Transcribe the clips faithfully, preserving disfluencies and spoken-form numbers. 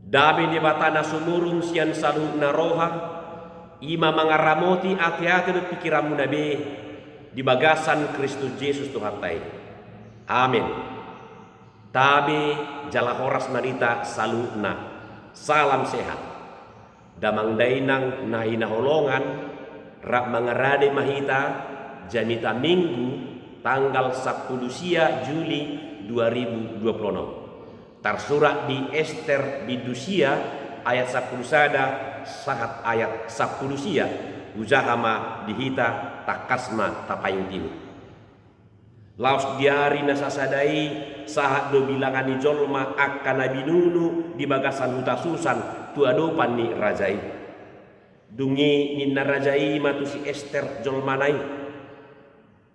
Dame ni Debata na sumurung sian saluhutna roha, i ma mangaramoti ateate dohot pingkiranmuna be di bagasan Kristus Jesus Tuhanta i. Amen. Tabe jala horas ma di hita saluhutna. Salam sehat. Damang dainang na hinaholongan, rap mangarade ma hita jamita Minggu tanggal sampulu sia Juli dua ribu dua puluh enam. Tarsurat di Ester bindu sia ayat sampulu sada sahat ayat sampulu sia. Hujaha ma di hita, tangkas ma tapaihutihut. Laos di ari na sasada i sahat do bilangan ni jolma angka na binunu di bagasan huta Susan tu adopan ni raja i. Dung i ninna raja i ma tu si Ester jolmana i: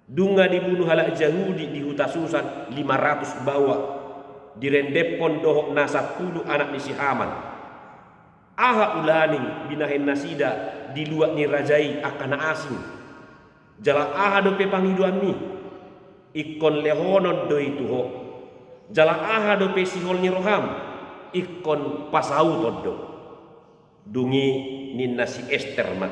Dung na dibunu halak Jahudi di huta Susan lima ratus baoa, direndephon dohot na sampulu anak ni si Haman. Aha ulaning binahen nasida di luat ni raja i angka na asing? Jala aha dope pangidoanmi? Ingkon lehonon do i tu ho. Jala aha dope sihol ni roham? Ingkon pasauton do. Dung i ninna si Ester ma: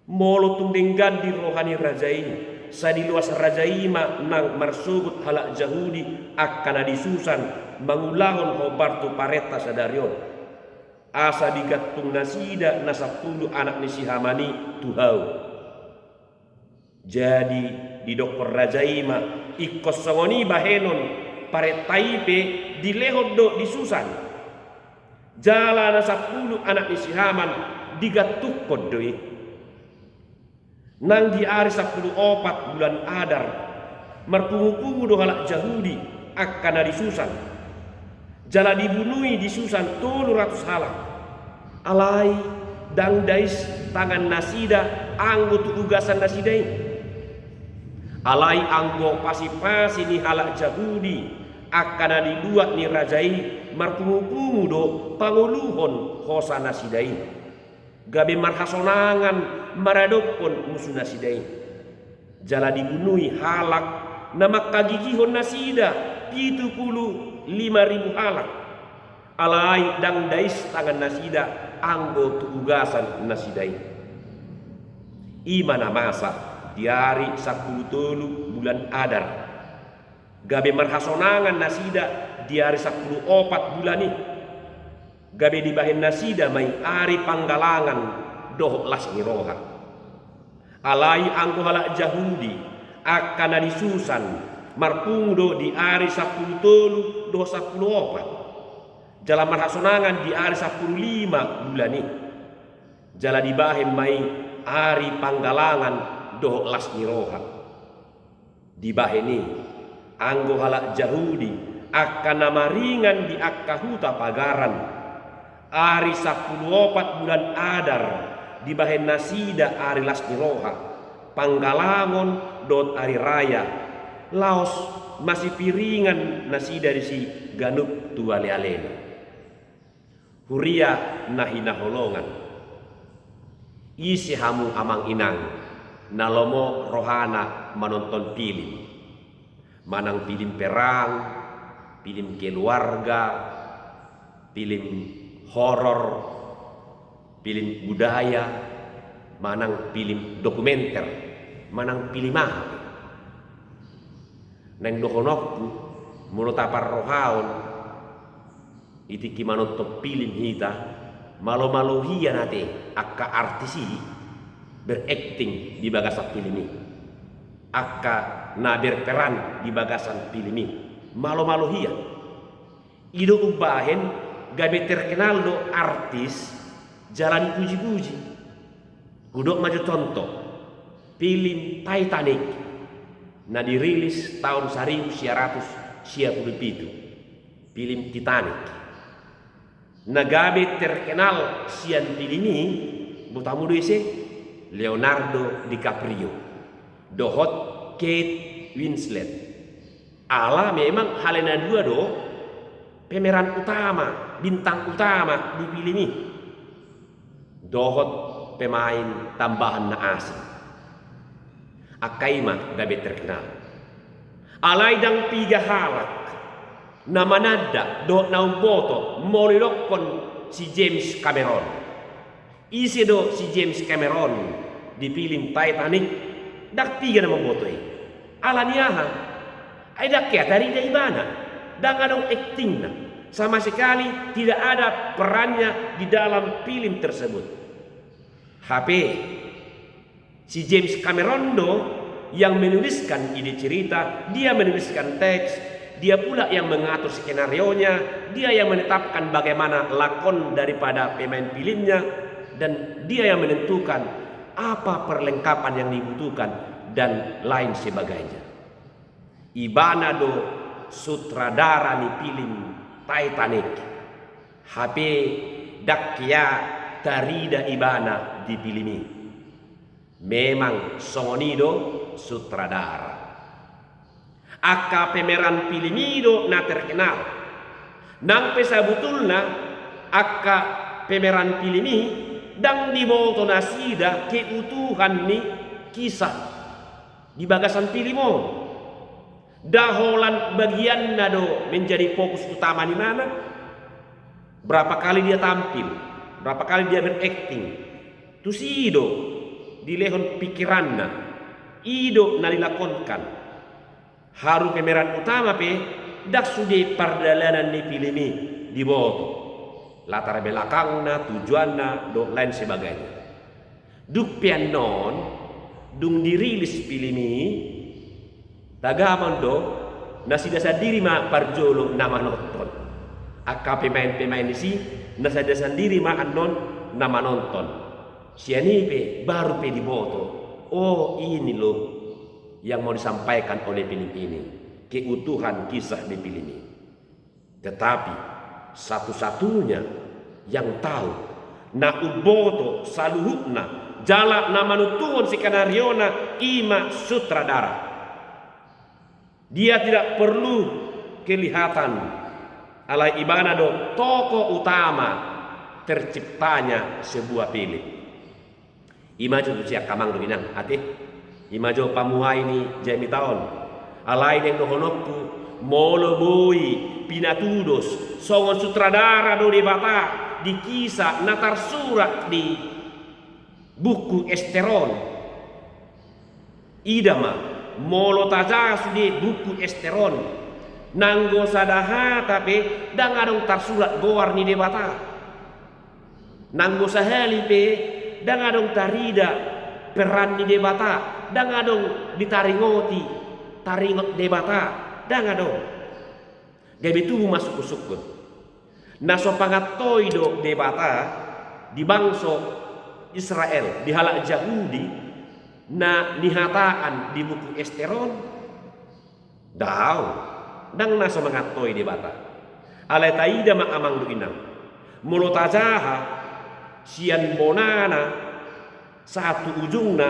Molo tung denggan di roha ni raja i, sai diloas raja i ma nang marsogot halak Jahudi angka na di Susan mangulahon hombar tu parenta sadari on, asa digantung nasida na sampulu anak ni si Haman i tu hau. Jadi didokkon raja i ma: Ingkon songon i bahenon, parenta i pe dilehon do di Susan. Jala na sampulu anak ni si Haman digantungkon do i. Nang di ari sampulu opat bulan Adar, marpungupungu do halak Jahudi angka na di Susan. Jala dibunui di Susan tolu ratus halak. Alai ndang dais tangan nasida anggo tu ugasan nasida i. Alai anggo pasipasi ni halak Jahudi angka na di luat ni raja i marpungupungu do pangoluhon hosa nasida i, gabe marhasonangan maradophon musu nasida i. Jala dibunui halak na mangkagigihon nasida pitu pulu lima ribu halak. Alai ndang dais tangan nasida anggo tu ugasan nasida i. I ma na masa di ari sampulu tolu bulan Adar, gabe marhasonangan nasida di ari sampulu opat bulan i. Gabe dibahen nasida ma i ari panggalangan dohot las ni roha. Alai anggo halak Jahudi angka na di Susan marpungu do di ari sampulu tolu dohot sampulu opat, jala marhasonangan di ari sampulu lima bulan i. Jala dibahen ma i ari panggalangan dohot las ni roha. Dibahen i, anggo halak Jahudi angka na maringan di angka huta pagaran, ari sampulu opat bulan Adar dibahen nasida ari las ni roha, panggalangon dohot ari raya, laos masipiringan nasida disi ganup tu alealena. Huria na hinaholongan, ise hamu amang inang na lomo rohana manonton pilim? Manang pilim perang, pilim keluarga, pilim horor, pilim budaya, manang pilim dokumenter, manang pilim aha pe. Naeng dohononku, molo taparrohaon, i tingki manonton pilim hita, malomalo hian ate angka artis i berakting di bagasan pilim i, angka na berperan di bagasan pilim i, malomalo hian. I do umbahen gabe terkenal do artis jala dipujipuji. Hudok ma jo contoh, pilim Titanic na dirilis taon saribu sia ratus sia pulu pitu. Pilim Titanic na gabe terkenal sian pilim i, boto hamu do ise? Leonardo DiCaprio dohot Kate Winslet. Ala memang hali na dua do pemeran utama, bintang utama di pilim i, dohot pemain tambahan na asing. Angka i ma gabe terkenal. Alai ndang piga halak Na mananda dohot na umboto molo didokkon si James Cameron. Ise do si James Cameron di pilim Titanic? Ndang piga na mamboto i. Ala ni aha? Ai ndang hea tarida ibana. Ndang adong aktingna. Sama sekali tidak ada perannya di dalam film tersebut. Hape si James Cameron do yang menuliskan ide cerita, dia menuliskan teks, dia pula yang mengatur skenario-nya, dia yang menetapkan bagaimana lakon daripada pemain filmnya, dan dia yang menentukan apa perlengkapan yang dibutuhkan, dan lain sebagainya. Ibana do sutradara ni pilim Titanic. Hape ndang hea tarida ibana di pilim i. Memang songon i do sutradara. Angka pemeran pilim i do na terkenal. Nang pe sabutulna angka pemeran pilim i ndang diboto nasida keutuhan ni kisah di bagasan pilim on. Nda holan bagianna do menjadi fokus utama ni ibana. Berapa kali dia tampil, berapa kali dia berakting, tusi do dilehon pikiranna, i do na dilakonkan. Haru pemeran utama pe ndang sude pardalanan ni pilim i diboto, latar belakangna, tujuanna dohot lain sebagainya. Dung pe annon, dung dirilis pilim i, tagamon do nasida sandiri ma parjolo na manonton. Angka pemain-pemain disi nasida sandiri ma annon na manonton. Sian i pe baru pe diboto, oh, ini loh yang mau disampaikan oleh film ini, keutuhan kisah di film ini. Tetapi satu-satunya yang tahu, na umboto saluhutna jala na manuntuhon skenariona, i ma sutradara. Dia tidak perlu kelihatan, alai ibana do tokoh utama terciptanya sebuah film. I ma jo tusi, angka amang dohot inang, ate. I ma jo pamuhai ni jamita on. Alai naeng dohononku, molo boi pinatudos songon sutradara do Debata di kisah na tarsurat di buku Ester on, ida ma, molo tajaha sude buku Ester on, nanggo sada hata pe ndang adong tarsurat goar ni Debata. Nanggo sahali pe ndang adong tarida peran ni Debata, ndang adong ditaringoti taringot Debata, ndang adong. Gabe tubu ma sungkun-sungkun. Na so pangantoi do Debata di bangso Israel, di halak Jahudi, na nihataan di buku Ester on? Daong, ndang na so mangantoi Debata. Alai taida ma, amang dohot inang, molo tajaha sian bonana sahat tu ujungna,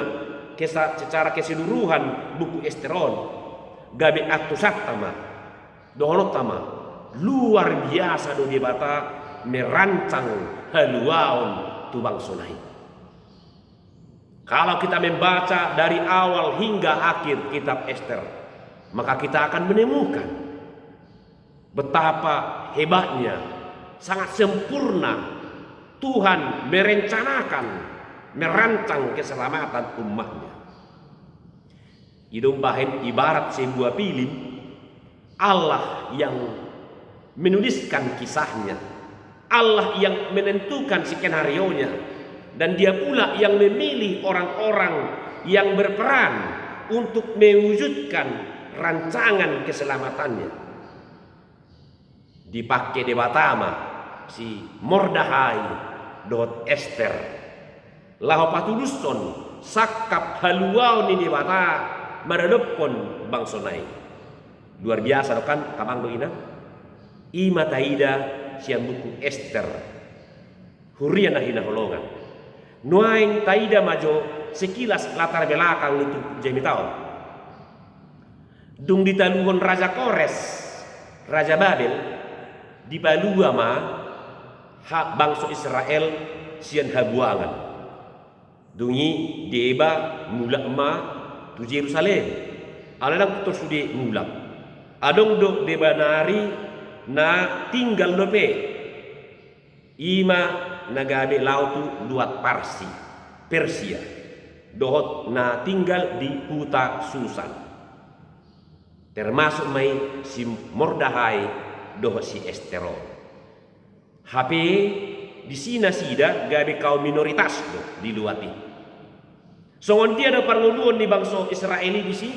kesa-, secara keseluruhan buku Ester on, gabe antusanta ma, dohononta ma, luar biasa do Debata merancang haluaon tu bangsona i. Kalau kita membaca dari awal hingga akhir kitab Ester, maka kita akan menemukan betapa hebatnya, sangat sempurna Tuhan merencanakan, merancang keselamatan umat-Nya. I do umbahen ibarat sebuah film, Allah yang menuliskan kisahnya, Allah yang menentukan skenario-nya, dan Dia pula yang memilih orang-orang yang berperan untuk mewujudkan rancangan keselamatannya. Dipangke Debata ma si Mordahai dohot Ester laho patudushon sangkap haluaon ni Debata maradophon bangsona i. Luar biasa do kan, angka amang dohot inang? I ma taida sian buku Ester. Huria na hinaholongan, nuaeng taida ma jo sekilas latar belakang ni turpuk jamita on. Dung ditaluhon Raja Kores, raja Babel, dipalua ma ha-, bangso Israel sian habuangan. Dung i deba mulak ma tu Jerusalem. Alai ndang tor sude mulak. Adong do deba nari na tinggal dope, i ma na gabe laho tu luat Parsi, Persia, dohot na tinggal di huta Susan. Termasuk ma i si Mordahai dohot si Ester on. Hape disi nasida gabe kaum minoritas do di luat i. Songon dia do parngoluon ni bangso Israel i disi?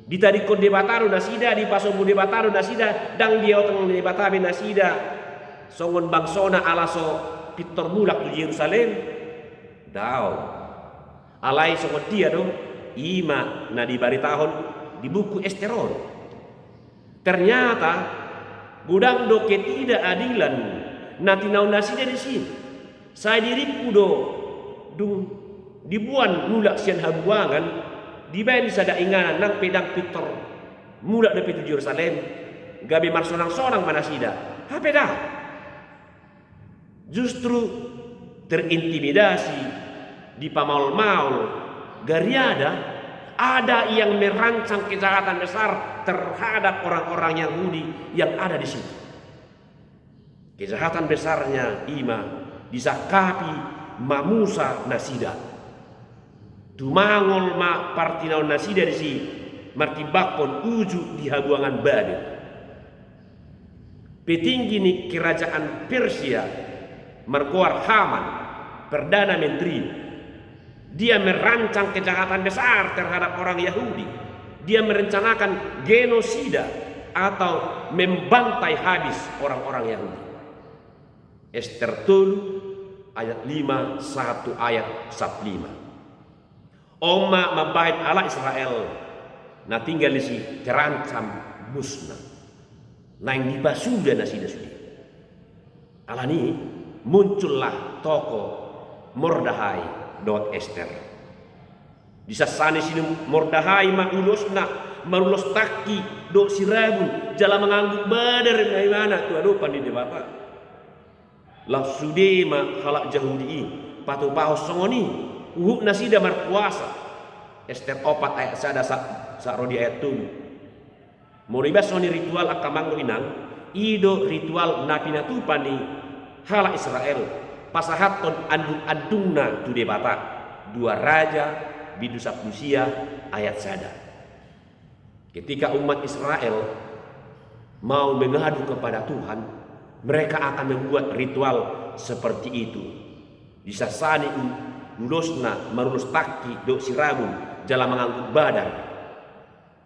Ditadingkon Debata do nasida, dipasombu Debata do nasida, ndang diotong Debata be nasida songon bangsona ala so pintor mulak tu Jerusalem? Daong. Alai songon dia do, i ma na dibaritahon di buku Ester on. Ternyata godang do ketidakadilan na tinaon nasida disi. Sai dirimpu do, dung diboan mulak sian habuangan, dibaen sada inganan nang pe ndang pintor mulak dope tu Jerusalem, gabe marsonang-sonang ma nasida. Hape ndang. Justru terintimidasi, dipamaol-maol, gari ada, ada yang merancang kejahatan besar terhadap orang-orang Yahudi yang ada di situ. Kejahatan besarnya i ma disangkapi mamusa nasida. Tumangol ma partinaon nasida disi martimbangkon uju di habuangan Babel. Petinggi ni kerajaan Persia margoar Haman, perdana menteri. Dia merancang kejahatan besar terhadap orang Yahudi. Dia merencanakan genosida atau membantai habis orang-orang Yahudi. Ester tolu ayat lima sahat tu ayat sampulu lima. On ma mambahen halak Israel na tinggal disi terancam musna. Naeng dipasuda nasida sude. Alani i muncullah tokoh Mordahai dohot Ester. Disansani si Mordahai ma ulosna marulos tangki dohot sirabun jala mangangguk badar ma ibana tu adopan ni Debata. Laos sude ma halak Jahudi i patupahon songon i, huhut nasida marpuasa. Ester opat ayat sada sa-, sahat ro di ayat tolu. Molo ibas songon i ritual angka amang dohot inang, i do ritual na pinatupa ni halak Israel pasahathon andung-andungna tu Debata. Dua Raja bindu sampulu sia ayat sada. Ketika umat Israel mau mengadu kepada Tuhan, mereka akan membuat ritual seperti itu. Disansani u-, ulosna marulos tangki dohot sirabun jala mangangguk badar.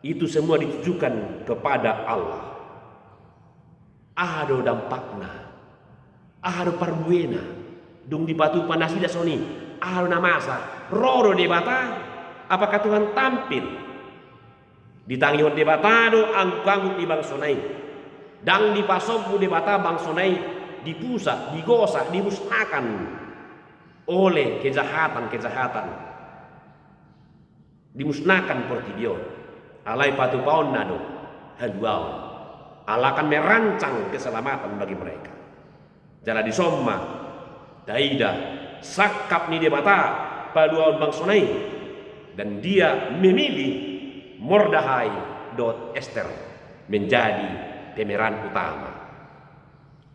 Itu semua ditujukan kepada Allah. Aha do dampakna? Aha do parbuena? Dung dipatupa nasida songon i, aha do na masa? Ro do Debata? Apakah Tuhan tampil? Ditangihon Debata do angguk-angguk ni bangsona i. Ndang dipasombu Debata bangsona i dipusa, digosa, dimusnahkan oleh kejahatan-kejahatan. Dimusnahkan portibi on. Alai patupaonna do haluaon. Allah akan merancang keselamatan bagi mereka. Jala dison ma taida sangkap ni Debata paluaon bangsona i. Dan Dia memilih Mordahai dohot Ester menjadi pemeran utama.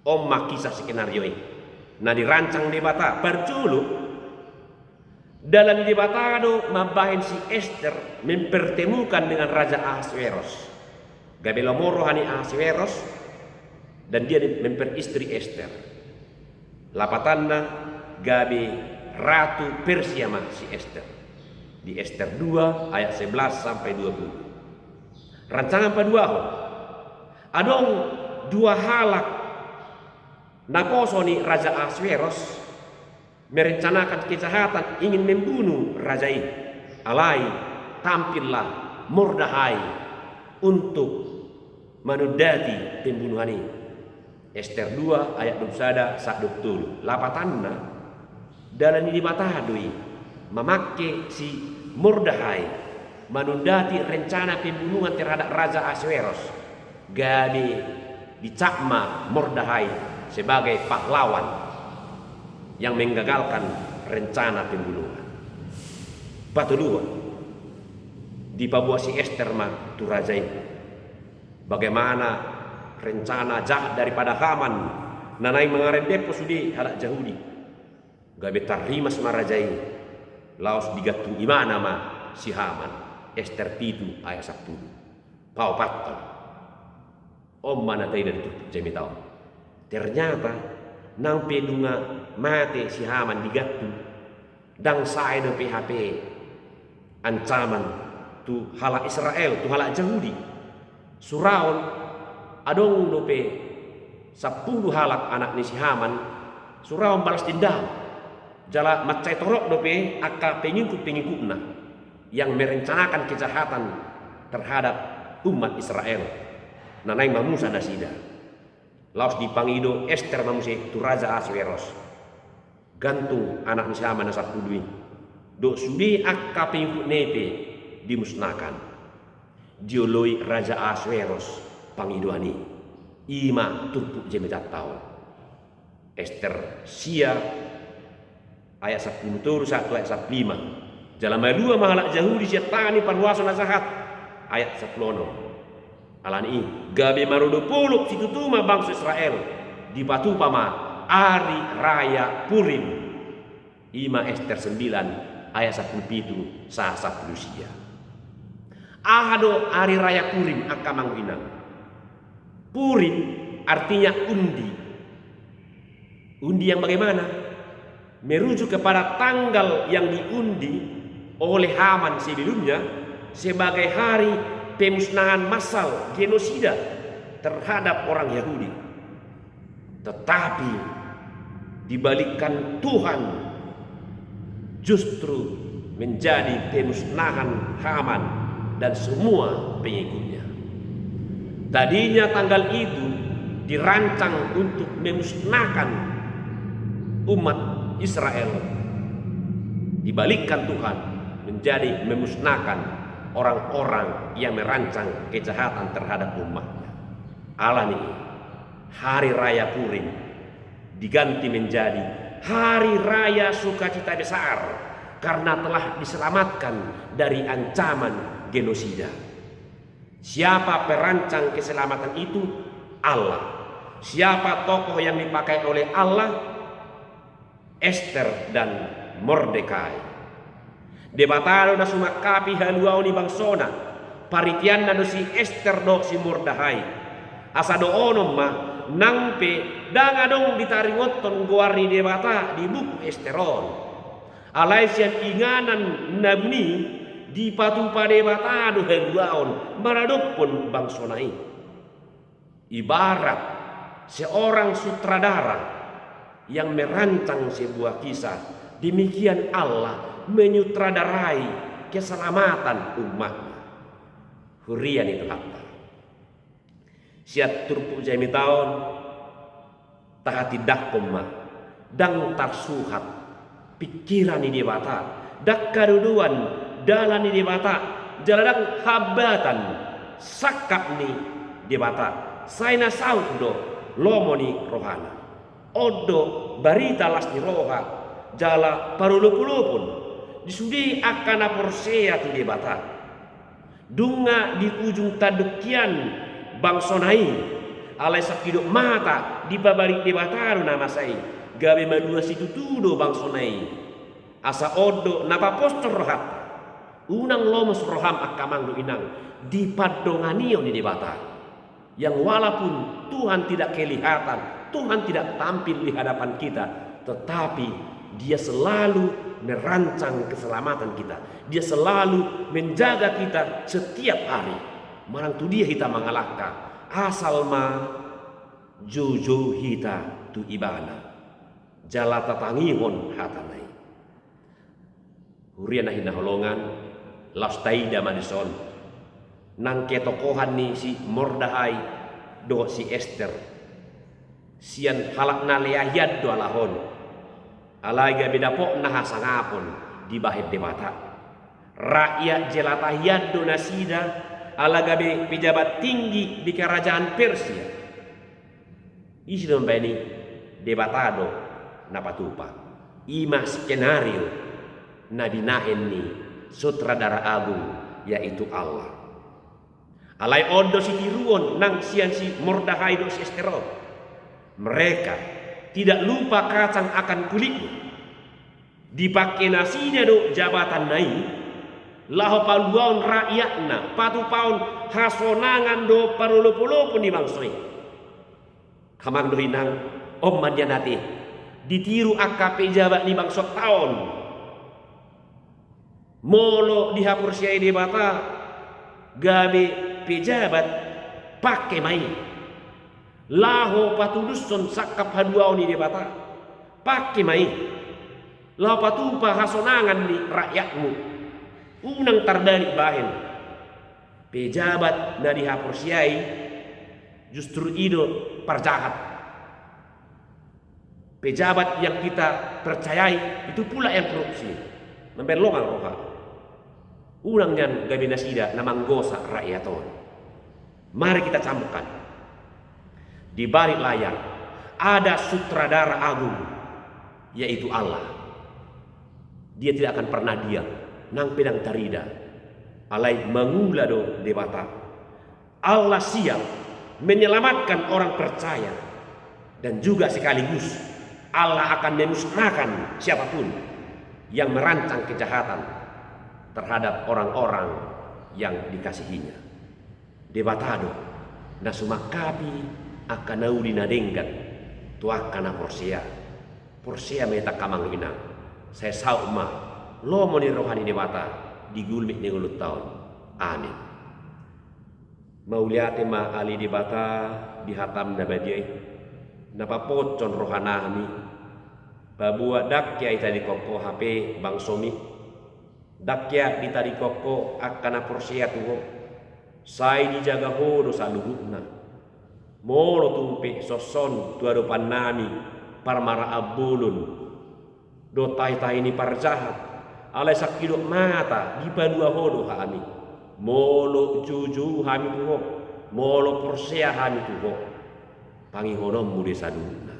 On ma kisah skenario i na dirancang Debata. Parjolo, dalan ni Debata do mambahen si Ester mempertemukan dengan Raja Ahasweros. Gabe lomo roha ni Ahasweros dan dia memperistri Ester. Lapatanna, gabe ratu Persia ma si Ester. Di Ester dua ayat sebelas sampai dua puluh. Rancangan paduahon. Adong dua halak naposo ni Raja Ahasweros merencanakan kejahatan, ingin membunuh raja i. Alai tampillah Mordahai untuk manundati pembunuhan i. Ester dua ayat dua puluh sada sahat dua puluh tolu. Lapatanna, dalan ni Debata do i mamangke si Mordahai manundati rencana pembunuhan terhadap Raja Ahasweros. Gabe dicap ma Mordahai sebagai pahlawan yang menggagalkan rencana pembunuhan. Patoluhon, dipaboa si Ester ma tu raja i bagaimana rencana jahat daripada Haman na naeng mangarendephon sude halak Jahudi. Gabe tarrimas ma raja i, laos digantung ibana ma si Haman. Ester pitu ayat sampulu. Paopathon. On ma na taida di turpuk jamita on. Ternyata nang pe nunga mate si Haman digantung, ndang sae dope hape ancaman tu halak Israel, tu halak Jahudi. Suraon adong dope sampulu halak anak ni si Haman, suraon balas dendam. Jala mansai torop dope angka pengikut-pengikutna yang merencanakan kejahatan terhadap umat Israel na naeng mamusa nasida. Laos dipangido Ester ma muse tu Raja Ahasveros. Gantung anak ni si Haman na sampulu i dohot sude angka pengikutna i pe dimusnahkan. Dioloi Raja Ahasveros pangidoan i. I ma turpuk jamitanta on. Ester sia ayat sampulu tolu sahat tu ayat sampulu lima. Jala malua ma halak Jahudi sian tangan ni parhuaso na jahat. Ayat sampulu onom. Alani i, gabe marodop olop situtu ma bangso Israel, dipatupa ma ari raya Purim. I ma Ester sembilan ayat sampulu pitu sahat sampulu sia. Aha do ari raya Purim, angka amang inang? Purim artinya undi. Undi yang bagaimana? Merujuk kepada tanggal yang diundi oleh Haman sebelumnya sebagai hari pemusnahan massal, genosida, terhadap orang Yahudi. Tetapi dibalikkan Tuhan, justru menjadi pemusnahan Haman dan semua pengikutnya. Tadinya tanggal itu dirancang untuk memusnahkan umat Israel, dibalikkan Tuhan menjadi memusnahkan orang-orang yang merancang kejahatan terhadap umatnya. Alani i, hari raya Purim diganti menjadi hari raya sukacita besar karena telah diselamatkan dari ancaman genosida. Siapa perancang keselamatan itu? Allah. Siapa tokoh yang dipakai oleh Allah? Ester dan Mordekai. Debata do na sumangkapi haluaon ni bangsona. Paritianna do si Ester dohot si Mordahai. Asa dohonon ma, nang pe ndang adong ditaringothon goar ni Debata di buku Ester on. Alai sian inganan na buni, dipatupa Debata do haluaon maradophon bangsona i. Ibarat seorang sutradara yang merancang sebuah kisah, demikian Allah menyutradarai keselamatan umatnya. Huria ni Tuhanta. Sian turpuk jamita on, tahatindangkon ma, ndang tarsuhat pingkiran ni Debata, ndang hadodoan dalan ni Debata, jala ndang hambatan sangkap ni Debata, sai na saut do lomo ni rohana. On do barita las ni roha jala parolopolopon di sude angka na porsea tu Debata. Dung di ujung tanduk hian bangsona i, alai sangkidop mata dipabalik Debata do na masa i, gabe malua situtu do bangsona i. Asa on do na paposhon rohanta. Unang lomos roham angka amang dohot inang di pandonganion ni Debata. Yang walaupun Tuhan tidak kelihatan, Tuhan tidak tampil di hadapan kita, tetapi Dia selalu merancang keselamatan kita. Dia selalu menjaga kita setiap hari. Manang tu dia hita mangalangka, asal ma joujou hita tu Ibana, jala tatangihon hataNa i. Huria na hinaholongan, laos taida ma dison nang ketokohan ni si Mordahai dohot si Ester. Sian halak na lea hian do ala on, alai gabe dapotna hasangapon dibahen Debata. Rakyat jelata hian do nasida, ala gabe pejabat tinggi di kerajaan Persia. Ise do mambahen i? Debata do na patupa. I ma skenario na binahen ni sutradara agung, yaitu Allah. Alai on do sitiruon nang sian si Mordahai dohot si Ester on. Mereka tidak lupa kacang akan kulitmu. Dipangke nasida do jabatanna i laho paluaon rakyatna, patupahon hasonangan dohot parolopolopon ni bangso i. Amang dohot inang, on ma nian ate ditiru angka pejabat ni bangsonta on. Molo dihaporseai Debata gabe pejabat, pangke ma i laho patudushon sangkap haluaon ni Debata. Pangke ma i laho patupa hasonangan ni rakyatmu. Unang tarbalik bahen. Pejabat na dihaporseai justru i do parjahat. Pejabat yang kita percayai itu pula yang korupsi. Mambahen longang roha. Unang nian gabe nasida na manggosa rakyat on. Mari kita camkan. Di balik layar ada sutradara agung, yaitu Allah. Dia tidak akan pernah diam, nang pe ndang tarida. Alai mangula do Debata. Allah siap menyelamatkan orang percaya. Dan juga sekaligus Allah akan memusnahkan siapapun yang merancang kejahatan terhadap orang-orang yang dikasihinya. Debata do na sumangkapi angka na uli na denggan tu angka na porsea. Porsea ma hita, amang dohot inang. Sai saut ma lomo ni roha ni Debata di gulmit ni ngolunta on. Amin. Mauliate ma ale Debata di hataM na badia i, na paposhon rohanami. Paboa ndang hea ditadingkon Ho hape bangsoMi. Ndang hea ditadingkon Ho angka na porsea tu Ho. Sai dijaga Ho do saluhutna. Molo tung pe songon on tu adopannami parmaraan bolon dohot tahi-tahi ni parjahat, alai sangkidop mata dipalua Ho do hami. Molo joujou hami tu Ho, molo porsea hami tu Ho, tangihononMu do i saluhutna.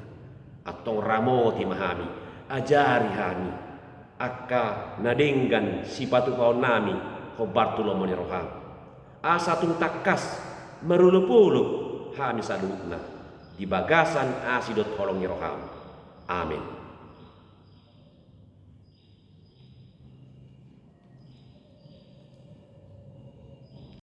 Antong ramoti ma hami, ajari hami angka na denggan sipatupaonnami hombar tu lomo ni rohaM. Asa tung tangkas marolopolop hami saluhutna di bagasan asi dohot holong ni rohaM. Amen.